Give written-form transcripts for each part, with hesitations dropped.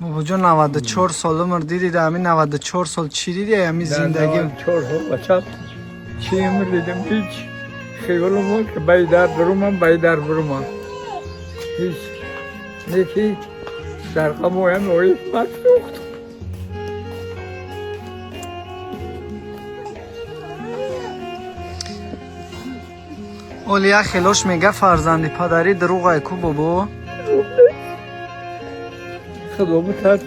Бобоҷон, 94 сол умр дидӣ, дар ҳамин 94 сол чӣ дидӣ, ҳамин зиндагӣ? 94 сол, бачам, чӣ умр дидам? Ҳеҷ. Хиёлам буд, ки бай дар бурумам, бай дар бурумам. Ҳеҷ. Неки дар қамоям оид ман сӯхт. Оли як хелош мега, фарзанди падарӣ дурӯғай ку, бобо. Худо бутад,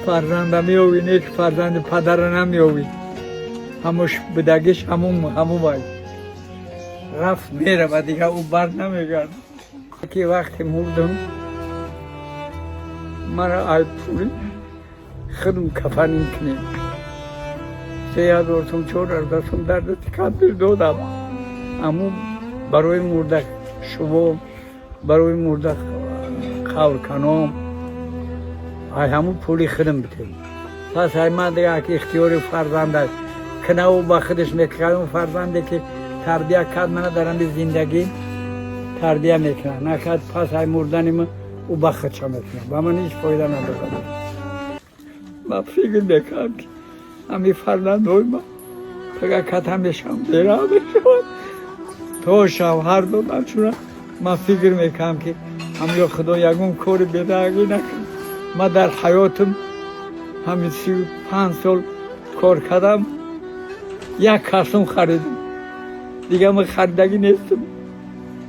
фарзанда меёвӣ, не ки фарзанди падара намеёвӣ. Ҳамуш будагиш ҳамун ҳамун вай. Рафт, мерава, дигар ӯ бар намегардад. Ки вақте мурдам, мара ай пули худм кафанин кунем. 3000 сум, 4000 сум дар дасти кадбир додам. Аммо барои мурда шуво, барои мурда қаврканом ай ҳамун пули худм битем. Пас ай ман дигар ки ихтиёри фарзанд аст, кунаву ба худаш мекунад. Он фарзанде ки тарбия кард мана, дар ҳами зиндагӣ тарбия мекунад, накард, пас ай мурдани ман ӯ ба худша мекунад, ба ман ҳеҷ фоида надорад. Ман фикр мекунам, ки ҳами фарзандҳои ман фақат ката мешавам, бера мешавад, то шавҳар додам чуна. Ман фикр мекунам, ки ҳамё худо ягон кори бедагӣ накунад. Ман дар ҳаётим ҳамин 35 сол кор кардам, як касум харидам, дигар ман харидагӣ нестам.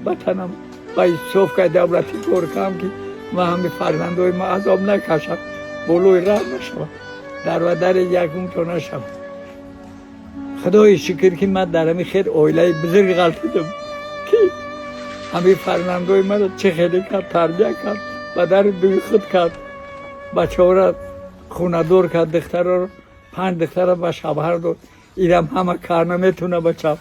Ба танам ба ҳисобкаи давлатӣ кор кардам, ки ман ҳами фарзандҳои ман азоб накашам, болои раҳ нашавам, дарвадари якумто нашавам. Худои шукр, ки ман дар ҳами хел оилаи бузург ғалтидам, ки ҳами фарзандҳои маро чӣ хеле кард, тарбия кард, ба дари дуи худ кард, бачаҳоро хонадор кард, духтароро, панҷ духтара ба шавҳар дод. Ирам ҳама кар наметавона, бачам.